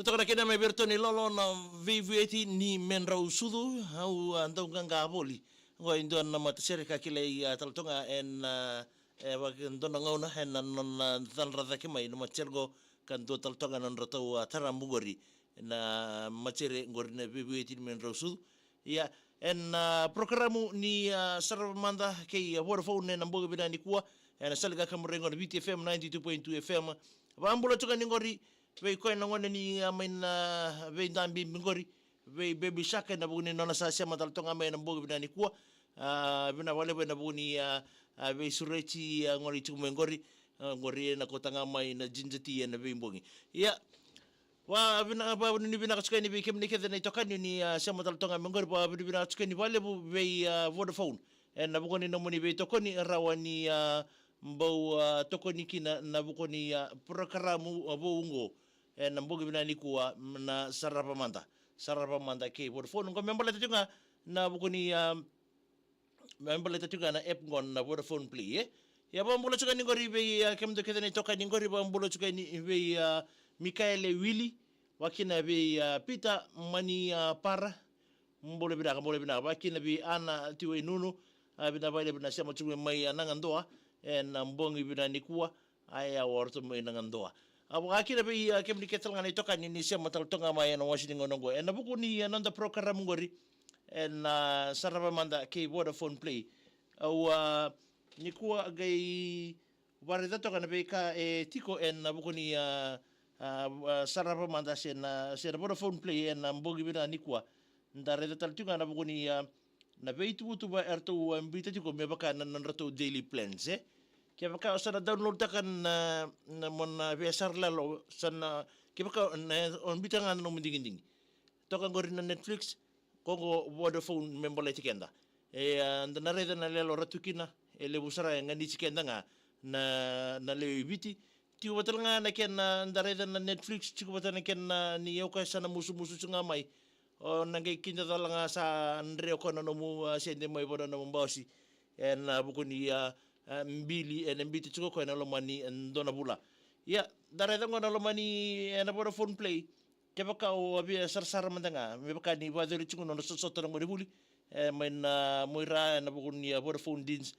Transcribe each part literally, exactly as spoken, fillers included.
Totoka na kena mai vei iratou na ilolo na veivueti ni Medrau Sucu, au a dau qaqa voli. Qo e dua na matasere ka kilai a tale toka ena, e vaka dua na gauna ena nona cadra cake mai na matasere qo, ka dua tale toka na nodratou a tarabu qori na matasere qori na veivueti ni Medrau Sucu. Ia, ena, a, porokaramu ni, a, Sarava Mada kei, a, Vodafone ena bogi vinaka nikua, ena sala ni kakaburaki qo na Viti F M ninety-two point two F M. Vakabula tu ga ni qori vei koya na gone ni, a, mai na veidabibi qori, vei Baby Shark ena vuku ni nona sa sema tale toka mai ena bogi vinaka nikua. A, vinaka vakalevu ena vuku ni, a, a, veisureti, a, gone tiko mai qori, a, qori ena kauta ga mai na ginger tea ena veibogi. Ia, Vakavina-, vakavinavinaka tiko yani vei kemuni kece na itokani ni, a, sema tale toka mai qori, vakavinavinaka tiko yani vakalevu vei, a, Vodafone. Ena vuku ni nomuni veitokoni, rawa ni, a, bau, a, tokoni kina na vuku ni, a, porokaramu, a, vou qo. Ena bogi vinaka nikua, m-, na Sarava Mada. Sarava Mada kei Vodafone. Qo me baleta tiko ga na vuku ni, a, me baleta tiko ga na app qo na Vodafone Play, e? Ia vakabula tiko yani qori vei, a, kemudou kece na itokani qori, vakabula tiko yani vei, a, Mikaele Wili, vakakina vei, a, Peter Mani, a, Para, bula vinaka, bula vinaka, vakakina vei Ana Tiwai Nunu, a, vinaka vakalevu na sema tiko mai, a, Nagadoa, ena bogi vinaka nikua, a, ia o ratou mai Nagadoa. A, vakakina vei, a, kemuni kece tale ga na itokani ni sema tale toka mai ena wasi ni gauna qo. Ena vuku ni, a, noda porokaramu qori, ena, a, Sarava Mada kei Vodafone Play. Au, a, nikua qai varaica toka na veika e tiko ena vuku ni, a, a, a, Sarava Mada se na, se na Vodafone Play ena bogi vinaka nikua. Da raica tale tiko ga na vuku ni, a, na veituvatuva eratou, a, biuta tiko me vaka na nodratou daily plans, e? Kevaka o sa na download taka na, na mo na veiyasana lalo, sa na, kevaka na, o biuta ga na nomu digidigi. Toka qori na Netflix, ko qo Vodafone me baleti keda. E, a, da na raica na yaloyalo ra tu kina, e levu sara e ganiti keda ga na, na lewe i Viti. Tiko vata tale ga na kena, da raica na Netflix, tiko vata na kena ni o koya sa na musumusu tu ga mai. O na qai kida cala ga sa dre o koya na nomu, a, sede mai vua na nomu bausi. Ena vuku ni, a, a, bili, ena biuta tiko o koya ena loma ni, e, dua na vula. Ia, da raica qo na loma ni, ena Vodafone Play. Kevaka o a via sarasara mada ga, me vaka ni vakayacori tiko na nona sotasota na gonevuli, e, mai na Muaira ena vuku ni, a, Vodafone Deans.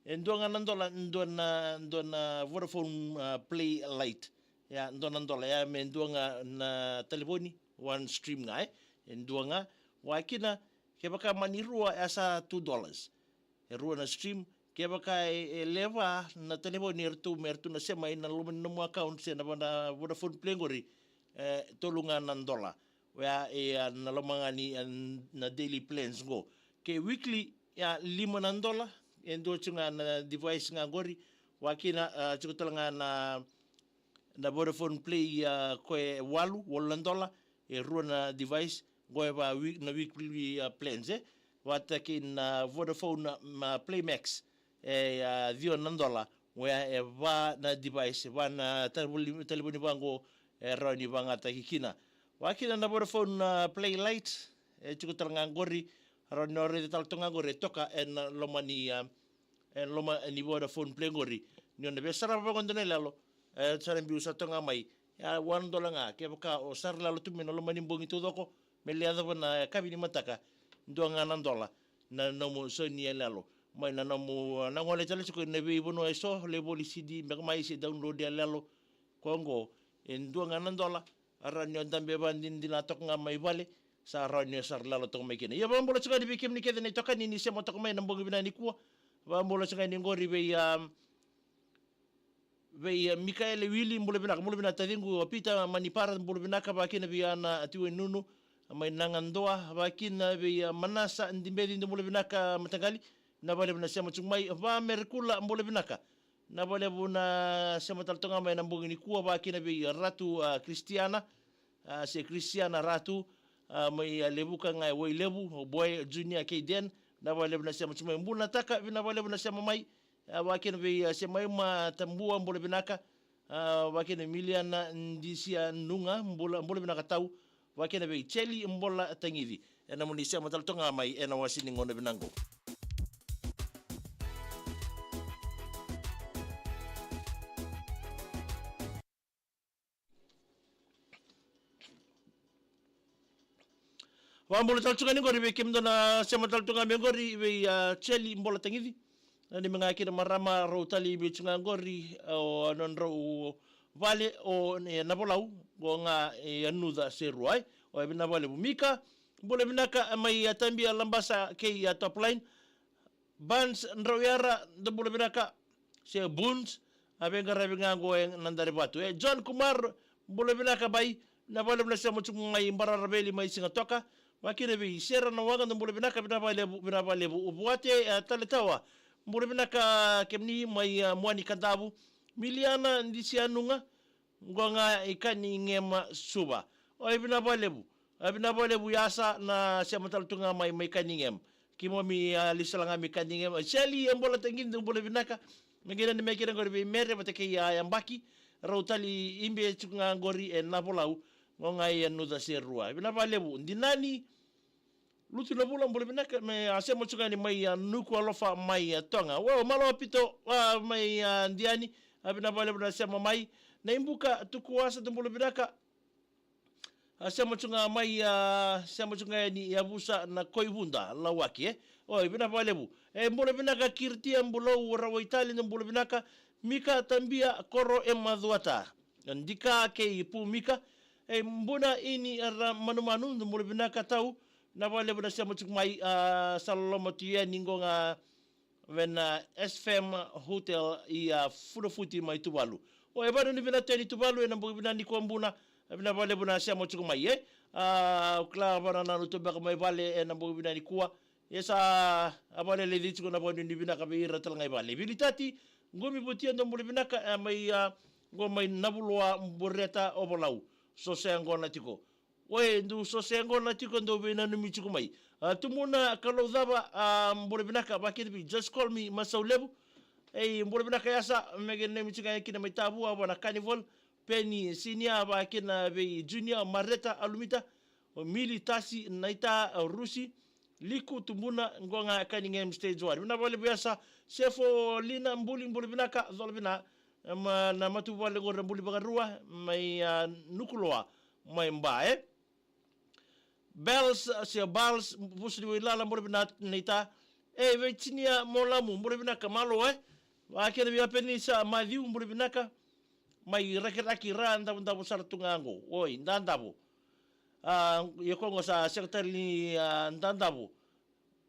E dua ga na dola, dua na, dua na Vodafone, a, Play Lite. Ia, dua na dola, ia, me dua ga na talevoni, one stream ga, e. E dua ga, vakakina, kevaka mani rua, e sa two dollars. E rua na stream, kevaka e, e levu na talevoni eratou, me ratou na sema ina loma ni nomu account se na va na Vodafone Play qori, e, tolu ga na dola. Oya, e, a, na loma ga ni, a, na daily plans qo. Ke weekly, ia, lima na dola, e dua tu ga na device ga qori, vakakina, a, tiko tale ga na, na Vodafone Play, a, ko e walu, walu na dola, e rua na device, qo e va week-, na weekly, a, plans, e. Vata kei na Vodafone, a, ma Play Max, e, a, ciwa na dola, qo e va na device, va na talevoni, talevoni vaqo, e rawa ni vagataki kina. Vakakina na Vodafone, a, Play Lite, e tiko tale ga qori, rawa ni o raica tale toka ga qori, e toka ena loma ni, a, e loma ni Vodafone Play qori. Ni o na veisarava vaqo dua na iyaloyalo, e sa na biu sa toka ga mai. Ia, one dollar ga, kevaka o sara lalo tu mai na loma ni bogi taucoko, me lai yacova na yakavi ni mataka, dua ga na dola, na nomu sau ni iyaloyalo. Mai na nomu, na gole tale tiko na veivanua eso, lai voli C D, beka mai se download iyaloyalo, ko qo, e dua ga na dola, a rawa ni o dabe vakadinadina toka ga mai vale, sa rawa ni o sara lalo toka mai kina. Ia vakabula tiko yani vei kemuni kece na itokani ni sema toka mai na bogi vinaka nikua. Vakabula tiko yani qori vei, a, vei, a, Mikaele Wili, bula vinaka, bula vinaka taciqu, a, Peter Manipara, bula vinaka, vakakina vei Ana Tiwai Nunu, mai Nagadoa, vakakina vei, a, Manasa Dibeci, bula vinaka, mataqali, na vakalevu na sema tiko mai, va Merekula, bula vinaka. Na vakalevu na sema tale toka ga mai na bogi nikua, vakakina vei Ratu, a, Kristiana, a, se Kristiana Ratu, a, mai, a, Levuka ga e Wailevu, o Boy Junior kei Den, na vakalevu na sema tiko mai. Bunataka, vina vakalevu na sema mai, a, vakakina vei, a, Semaima Tabua, bula vinaka, a, vakakina Miliana Disianuga, bula, bula vinaka tau, vakakina vei Jeli, bula tagici. Ena nomuni sema tale toka ga mai, ena wasi ni gauna vinaka qo. Vakabula tale tu ga ni qori vei kemudou na sema tale tu ga mai qori vei, a, Seli Bola Tagici. Na neimami ga kina marama rau tali vei tu ga qori, o nodrau vale o, e, Navolau, qo ga e Yanuca se rua, e. O, e vinaka vakalevu. Mika, bula vinaka mai, a, Tabia, Labasa kei, a, Top Line. Bans Drauyara, dou bula vinaka. Se Buns, a veiqaravi ga qo e Nadarivatu. E John Kumar, bula vinaka bai, vinaka vakalevu na sema tu mai Bararaveli mai Sigatoka. Vakakina vei Sera Nawaqa, dou bula vinaka, vinaka vakalevu, vinaka vakalevu. Vuate, e, Taletawa, bula vinaka kemuni mai, a, Muani Kadavu. Miliana Disianuga, qo ga i Kanigema, Suva. Oi, vinaka vakalevu. A, vinaka vakalevu, Yasa, na sema tale tu ga mai, mai Kanigema. Keimami, a, lesu sara ga mai Kanigema. Seli e Bola Tagici, dou bula vinaka. Me qai nanumi kina qori vei Mere vata kei, a, Yabaki. Rau tali i be tu ga qori e Navolau. Qo ga e Yanuca se rua. Vinaka vakalevu. Dinani Lutu Navula, bula vinaka, me, a, sema tu ga yani mai, a, Nukualofa mai, a, Toga. Wow, malo Pito, a, mai, a, Diani, a, vinaka vakalevu na sema mai. Na Ibuka Tukuasa, dou bula vinaka. A, sema tu ga mai, a, sema tu ga yani Yavusa na Koivuda, Lawaki, e. Oi, vinaka vakalevu. E, bula vinaka Kiritia Bulou, Rawaitali, dou bula vinaka. Mika Tabia, Koro e Macuata. Dika kei Pu Mika. E, Buna Ini Ramanumanu, dou bula vinaka tau. Vinaka vakalevu na sema tiko mai, a, sa loloma tu yani qo ga vei na S F M Hotel i, a, Funafuti mai Tuvalu. O, e vanuinui vinaka tu yani Tuvalu ena bogi vinaka nikua Buna. Vinaka vakalevu na sema tiko mai, e. A, au kila vakanananu tu beka mai vale ena bogi vinaka nikua. Ia sa, a, vakaleleci tiko na vanuinui vinaka vei ira tale ga i vale. Vili Tati, Qumi Vutia, dou bula vinaka, e, mai, a, qo mai Navuloa, Bureta, Ovalau. So se qo na tiko. Oi, dou so se qo na tiko, dou veinanumi tiko mai. A, Tumuna Kaloucava, a, bula vinaka, vakina vei Just Call Me Masau Levu. Ei, bula vinaka Yasa, me qai nanumi tiko ga kina mai Tavua, vua na Carnival. Peni Sinia, vakina vei Junior, Mareta, Alumita, o Mili, Tasi, Naita, o Rusi, Liku, Tumuna, qo ga Kanigema Stage One. Vinaka vakalevu Yasa, Sefo, Lina, Buli, bula vinaka, cola vina, ma, na matavuvale qori na Buli Vakarua, mai, a, Nukuloa, mai Ba, e. Bels, se Bals, Vusu ni Wailala, bula vinaka Naita. E, Vecinia Molamu, bula vinaka, malo, e. Vakina vei Apenisa Maciu, bula vinaka. Mai Rakiraki ra, Davodavo sara tu ga qo. Oi, Dadavo. A, ia ko qo sa seketari ni, a, Dadavo.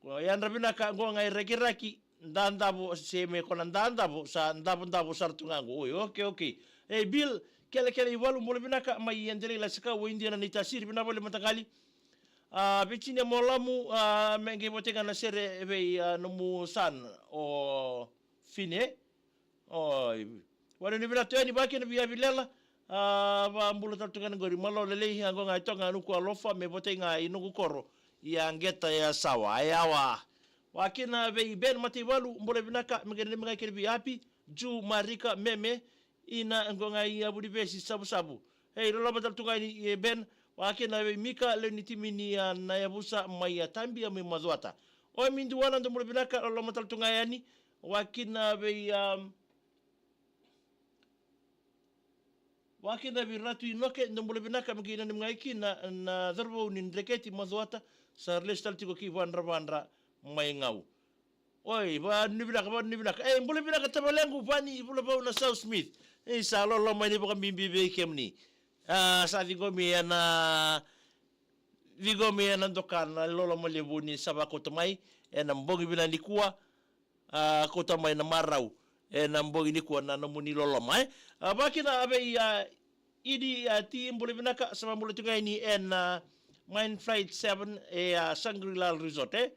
Ko yadra vinaka qo ga i Rakiraki, Dadavo, se me ko na Dadavo, sa Davodavo sara tu ga qo. Oi, okay, okay. E, Bill, Kelekele i Valu, bula vinaka, mai Adelai Lasika, o Idia na Naitasiri, vinaka vakalevu mataqali. A, Vecinia Molamu, a, me qai voteka na sere vei, a, nomu san, o Fine. Oi, vanuinui vinaka tu yani, vakina vei Avilela, a, vakabula tale tu ga yani qori, malo lailai, a, qo ga i Toga, Nukualofa, me votei ga i noqu koro, i Aqeta, Yasawa, e yawa. Vakina vei Ben Mataivalu, bula vinaka, me qai nanumi ga kina vei Api, Ju, Marika, Meme, ina qo ga i, a, Vunivesi, Savusavu. Ei, loloma tale tu ga yani, e, Ben, vakina vei Mika, lewe ni timi ni, a, na Yavusa, mai, a, Tabia, mai Macuata. Oi, Miduana, dou bula vinaka, loloma tale tu ga yani, vakina vei, a, vakina vei Ratu Inoke, dou bula vinaka, me qai nanumi ga kina na cauravou ni Dreketi, Macuata, sa lesu tale tiko ki Vadravadra, mai Gau. Oi, vanuinui vinaka, vanuinui vinaka. E, bula vinaka tavalequ, Vani Vulavou na South Smith. E, sa loloma ni vakabibi vei kemuni. A, sa ciqomi ena, ciqomi ena doka na loloma levu ni sa vakauta mai ena bogi vinaka nikua. A, kauta mai na marau ena bogi nikua na nomuni loloma, e. A, vakina vei, a, Idi, a, Ti, bula vinaka, sa vakabula tu ga yani ena, a, Mind Flight Seven, e, a, Shangri-La Resort, e.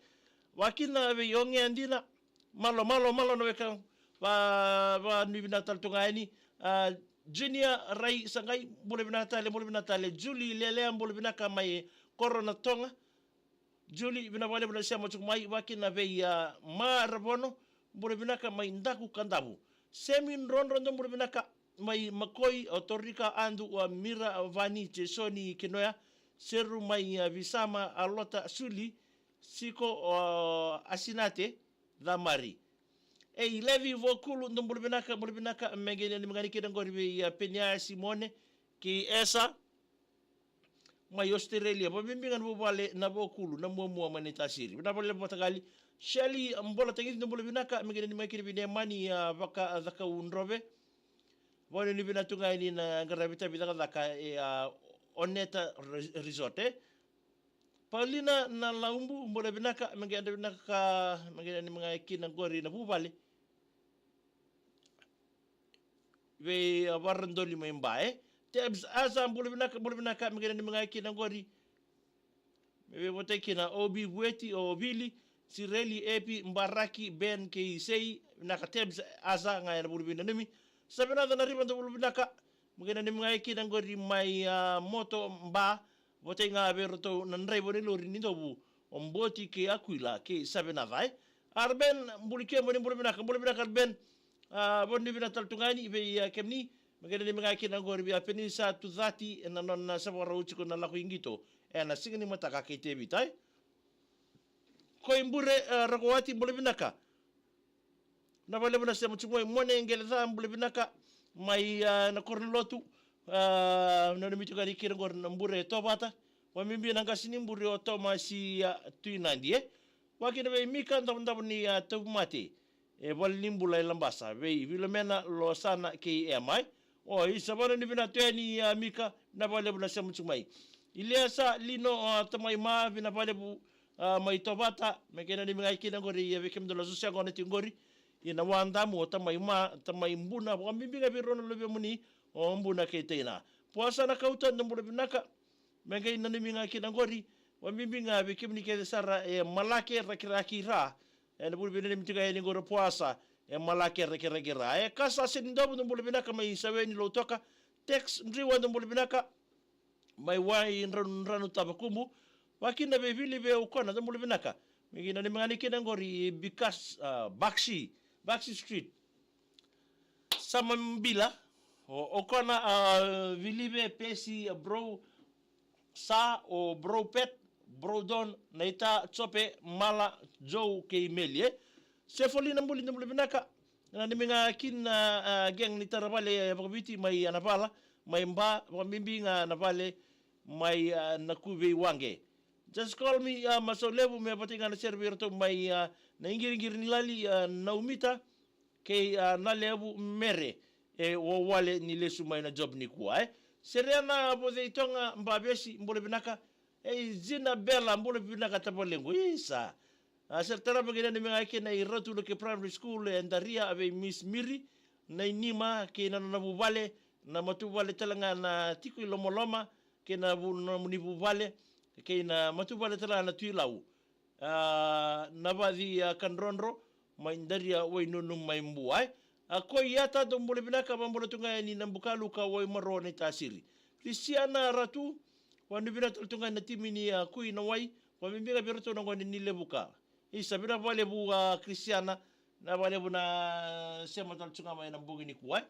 Vakina vei Oge Adina, malo, malo, malo na weka, va, vanuinui vinaka tale tu ga yani, a, Junior Rai Sagai, bula vinaka tale, bula vinaka tale, Julie Lelea, bula vinaka mai Korona Toga, Julie, vinaka vakalevu na sema tiko mai, vakina vei, a, Ma Ravono, bula vinaka mai Daku, Kadavu. Semi Drodro, dou bula vinaka mai Makoi, o Torika, Adu, o Mira, o Vani, Jesoni, Kinoya, Seru mai, a, Visama, Alota, Suli, Siko, o Asinate, Camari. Ei, Levi Vokulu, dou bula vinaka, bula vinaka, me qai nanumi ga kina qori vei, a, Penia, Simone, kei Esa, mai Australia, vakabibi ga na vuvale na Vuakulu, na Muamua mai Naitasiri. Vinaka vakalevu mataqali. Shirley Bolatagici, dou bula vinaka, me qai nanumi ga kina vei Nemani, a, Vakacakaudrove. Vakanuinui vinaka tu ga yani na qaravi tavi cakacaka e, a, Oneta Re-, Resort, e. Paulina Nalaubu, bula vinaka, me qai yadra vinaka, me qai nanumi ga kina qori na vuvale. Vei, a, Varadoli mai Ba, e. Tebs Aza, bula vinaka, bula vinaka, me qai nanumi ga kina qori. Me vei votai kina Obi Vueti, o Vili, Sireli, Epi, Baraki, Ben, kei Sei, vinaka Tebs Aza, ga ena vuli veinanumi. Savenaca Nariva, dou bula vinaka, me qai nanumi ga kina qori mai, a, Moto Ba, votai ga vei iratou na draiva ni lori ni Dovu, o Boti kei Akuila kei Savenaca, e. Arben, buli kemuni, bula vinaka, bula vinaka Arben. A, vakanuinui vinaka tale tu ga yani vei, a, kemuni, me qai nanumi ga kina qori vei, a, Penisa Tucati, ena nona sa vakarau tiko na lako i qito ena siga ni mataka kei Tevita, e. Koi Bure, a, Rakoati, bula vinaka. Vinaka vakalevu na sema tiko mai. Mone Qeleca, bula vinaka. Mai, a, na koro ni lotu. A, nanumi tiko yani kina qori na Bure Tovata. Vakabibi na qase ni Bure o Tomasi, a, Tuinadi, e. Vakakina vei Mika Davodavo ni, a, Tauvimate. E valenibula e Labasa. Vei Vilomena, Losana kei Ema, e. O, isa, vakanuinui vinaka tu yani, a, Mika. Vinaka vakalevu na sema tiko mai. Iliesa Lino, a, tamai Ma, vinaka vakalevu, a, mai Tovata, me qai nanumi ga kina qori, ia vei kemudou na soso yaqona tiko qori. Ia na Wadamu, o tamai Ma, tamai Buna, vakabibi ga vei rau na luvemuni, o Buna kei Teina. Puasa Nakauta, dou bula vinaka, me qai nanumi ga kina qori, vakabibi ga vei kemuni kece sara e Malake, Rakiraki, Ra, ena vuli veinanumi tiko yani qori Puasa, e Malake, Rakiraki, Ra. E Kasa Senidovu, dou bula vinaka mai Saweni, Lautoka. Tex Driwa, dou bula vinaka, mai Waidranu, Dranu, Tavakubu. Vakakina vei Vili vei Okona, dou bula vinaka. Me qai nanumi ga yani kina qori Bikas, a, Bakshi, Bakshi Street. Samabila, o, Okona, a, Vilive, Pesi, a, Bro, Sa, o Bro Pet, Bro Don, Naita, Jope, Mala, Joe kei Meli, e. Sefolina Buli, dou bula vinaka. Nanumi ga kina, a, gang ni tara vale, e, vakaviti mai, a, na vala mai Ba, vakabibi ga na vale mai, a, Nakuvei, Waqe. Just call me, a, Masau Levu, me vata ga na sere vei iratou mai, a, na iqiriqiri ni lali, a, Naumita kei, a, Nalevu Mere, e wawale ni lesu mai na job nikua, e. Sereana Voceitoga Bavesi, bula vinaka. E Zina Bela, bula vinaka tavalequ, isa. A, sere tarava qai nanumi ga kina i Ratu Luke Primary School, e Daria, a vei Miss Miri, na inima kei na nona vuvale, na matuvale tale ga na tiko i Lomaloma, kei na vu-, nomuni vuvale, kei na matuvale tale ga na Tui Lau. A, Navaci, a, Kadrodro mai Daria, Wainunu mai Bua, e. A Koiata, dou bula vinaka, vakabula tu ga yani Nabukaluka, Waimaro, Naitasiri. Krisiana Ratu, vakanuinui vinaka tale tu ga na timi ni, a, Kui na Wai, vakabibi ga vei iratou na gone ni Levuka. Isa, vinaka vakalevu, a, Krisiana, vinaka vakalevu na sema tale tu ga mai ena bogi nikua, e.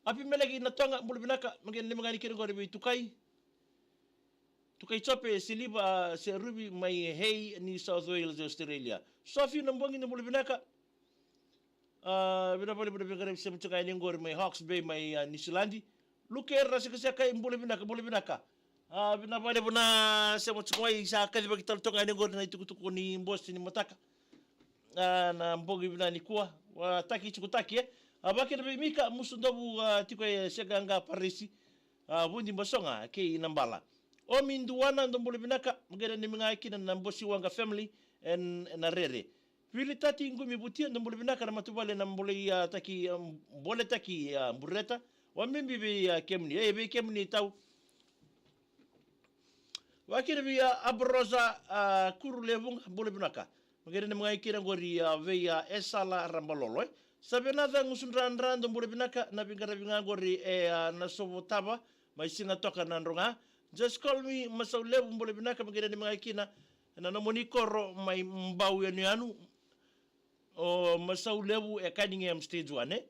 Apimeleki Natoga, bula vinaka, me qai nanumi ga yani kina qori vei Tukai. Tukai Jope, Siliva, Seruvi mai Hay, New South Wales, Australia. Sofi Nabogi, dou bula vinaka. A, vinaka vakalevu na veiqaravi sema tiko ga yani qori mai Hawke's Bay mai, a, Niusiladi. Luke Rasekaseka, bula vinaka, bula vinaka. A, vinaka vakalevu na sema tiko ga, sa kacivaki tale toka ga yani qori na itukutuku ni bose ni mataka. A, na bogi vinaka nikua, a, taki tiko taki, e. A, vakakina vei Mika Musudovu, a, tiko e Seaqaqa, Parisi, a, Vudi, Basoga kei Nabala. Omi Duana, dou bula vinaka, me qai nanumi ga kina na Bosiwaqa family ena Rere. Vili Tati Qumi Vutia, dou bula vinaka na matavuvale na Bolei, a, taki, a, Boletaki, a, Bureta. Vakabibi vei, a, kemuni, e, vei kemuni tau. Vakakina vei, a, Abarosa, a, Kurulevu, bula vinaka. Me qai nanumi ga kina qori, a, vei, a, Esala Rabalolo, e. Savenaca Gusudradra, dou bula vinaka, na veiqaravi ga qori e, a, Nasovotava mai Sigatoka, Nadroga. Just call me Masau Levu, bula vinaka, me qai nanumi ga kina na nomuni koro mai Bau, Yanuyanu. O Masau Levu e Cunningham Stage One, e.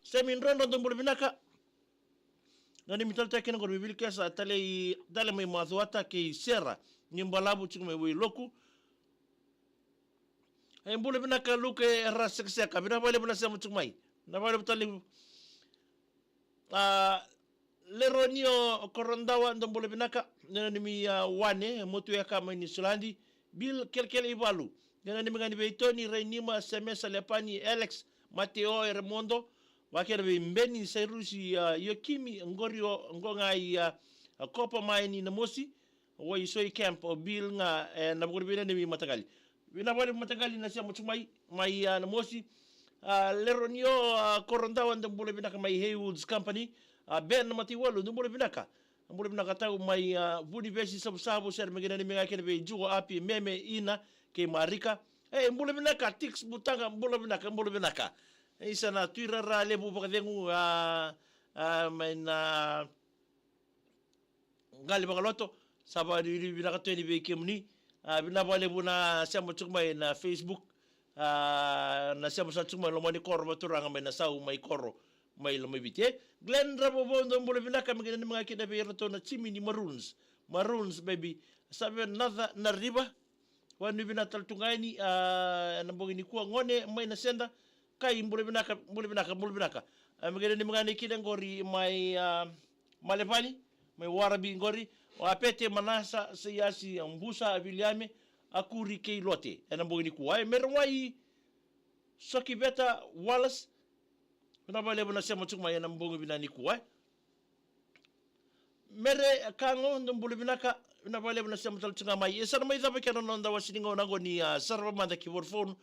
Semi Drodro, dou bula vinaka. Nanumi tale tu ga kina qori vei Vilikesa Talei, Tale mai Macuata kei Sera ni Balavu tiko mai Wailoku. E, bula vinaka Luke Rasekaseka, vinaka vakalevu na sema tiko mai. Vinaka vakalevu tale. A, Leronio Korodawa, dou bula vinaka, na neimami, a, wane, Motueka mai Niusiladi, Bill Kelekele Ivalu, na neimami gani vei Toni, Rainima, Semesa, Lepani, Alex, Mateo, Eremodo, vaka kina vei Beni, Sairusi, a, Iokimi, Gorio, Gogai, a, a, Kopa mai ni Namosi, Waisoi Camp, o Bill ga, e, na vuku ni vei na neimami mataqali. Vinaka vakalevu mataqali na sema tiko mai, mai, a, Namosi. A, Leronio, a, Korodawa, dou bula vinaka mai Haywood's Company. A, Ben Mataiwalu, dou bula vinaka. Bula vinaka tau mai, a, Vunivesi Savusavu, sere mai kina neimami ga kina vei Juko, Api, Meme, Ina, kei Marika. E, bula vinaka, Tix Butaga, bula vinaka, bula vinaka. E, isa na tuirara levu vakacegu, a, a, mai na qali vakaloto, sa vakanuinui vinaka tu yani vei kemuni. A, vinaka vakalevu na sema tiko mai na Facebook. A, na sema sa tiko mai loma ni koro, vaturaga mai na sau mai koro mai Lomaiviti, e. Glenn Ravovo, dou bula vinaka, me kena ni maga kina vei iratou na timi ni Maroons. Maroons, baby. Sa vei na ca na riva. Vakanuinui vinaka tale tu ga yani, a, ena bogi nikua, Gone mai Naseda. Kai, bula vinaka, bula vinaka, bula vinaka. A, me kena ni maga ni kina qori mai, a, Malevani, mai Warabi qori. O Apete, Manasa, Seiasi, Busa, Viliame, Akuri kei Lote. Ena bogi nikua, e, Merewai, Sokiveta, Wallace. Vinaka vakalevu na sema tiko mai ena bogi vinaka nikua, e. Mere Kago, dou bula vinaka, vinaka vakalevu na sema tale tiko ga mai. E, sa na mai cava kina na noda wase ni gauna qo ni, a, sarava mada ki Vodafone.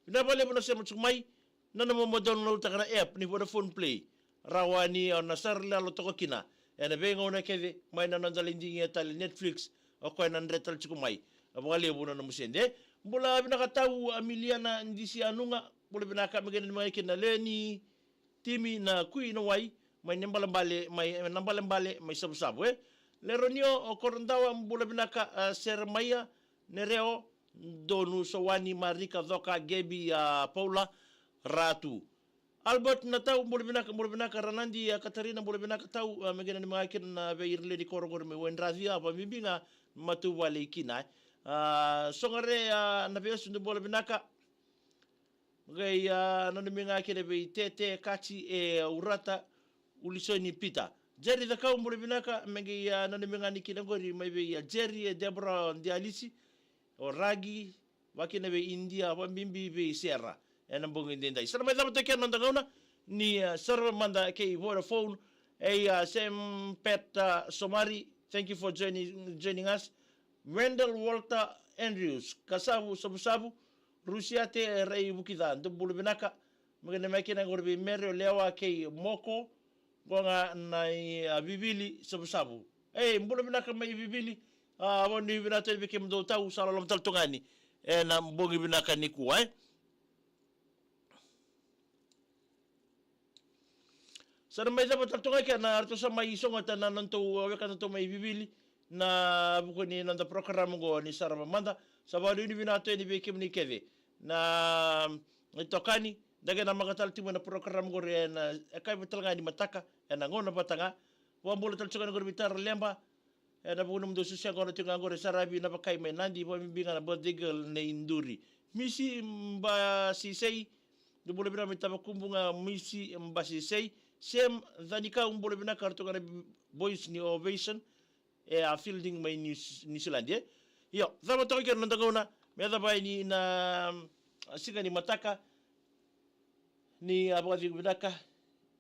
Vinaka vakalevu na sema tiko mai, na nomu download-taka na app ni Vodafone Play. Rawa ni o na sara lalo toka kina ena veigauna kece, mai na noda lai digia tale Netflix, o koya na dre tale tiko mai. Vakalevu na nomu sede. Bula vinaka tau, a, Miliana Disianuga, bula vinaka, me kena ni maga kina na lewe ni timi na Kui na Wai, mai Nabalebale, mai Nabalebale, mai Savusavu, e. Leronio, o Korodawa, bula vinaka, a, Seremaia, Nereo, Donu, Sowani, Marika, Coka, Gebi, a, Paula, Ratu. Albert Natau, bula vinaka, bula vinaka, Ranadi, a, Katarina, bula vinaka tau, a, me kena ni maga kina na vei ira lewe ni koro qori mai Waindraci, a, vakabibi ga matavuvale i kina, e. A, Sogare, a, na vesu, dou bula vinaka, Qai, a, nanumi ga kina vei Tete Kati, e, Urata, Ulisoni Pita. Jerry Cakau, bula vinaka, me qai, a, nanumi ga ni kina qori mai vei, a, Jerry, e, Debra, o Dialisi, o Ragi, vakina vei India, vakabibi vei Sera. Ena bogi daidai. Sa na mai cava toka na noda gauna ni, a, sarava mada kei Vodafone. E, a, Sam Pet, a, Somari, thank you for joining, joining us. Wendell Walter Andrews, Kasavu, Savusavu, Rusiate Rai Vukica, dou bula vinaka. Me kena mai kina qori vei Mere, o Lewa kei Moko, qo ga na i, a, Vivili, Savusavu. E, bula vinaka mai Vivili, a, vakanuinui vinaka tale vei kemudou tau, sa loloma tale tu ga yani ena bogi vinaka nikua, e. Sa na mai cava tale toka kina, ratou sa mai sogota na nodatou, a, wekadatou mai Vivili, na vuku ni noda program qo ni sarava mada. Sa vakanuinui vinaka tu yani vei kemuni kece na, na itokani, da qai namaka tale tiko mai na program qori ena, e, yakavi tale ga ni mataka, ena gauna vata ga. Vakabula tale tiko yani qori vei Tara Leba, ena vuku ni nomudou susuga qo na tiko ga qori, Saravi Navakai mai Nadi, vakabibi ga na birthday girl nei Duri. Misi Basisei, dou bula vinaka mai Tavakubu ga, Misi Basisei. Sem Canikau, bula vinaka, ratou ga na boys ni Ovation, e, a, fielding mai New, New Zealand, e. Io, cava toka kina na noda gauna, me cava yani na, a, siga ni mataka, ni a vakacegu vinaka,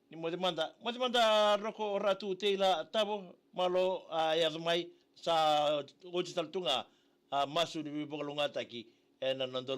ni moce mada. Moce mada Roko Ratu Teila Tavo, malo, a, yaco mai, sa oti tale tu ga, a, masu ni veivakalougatataki ena noda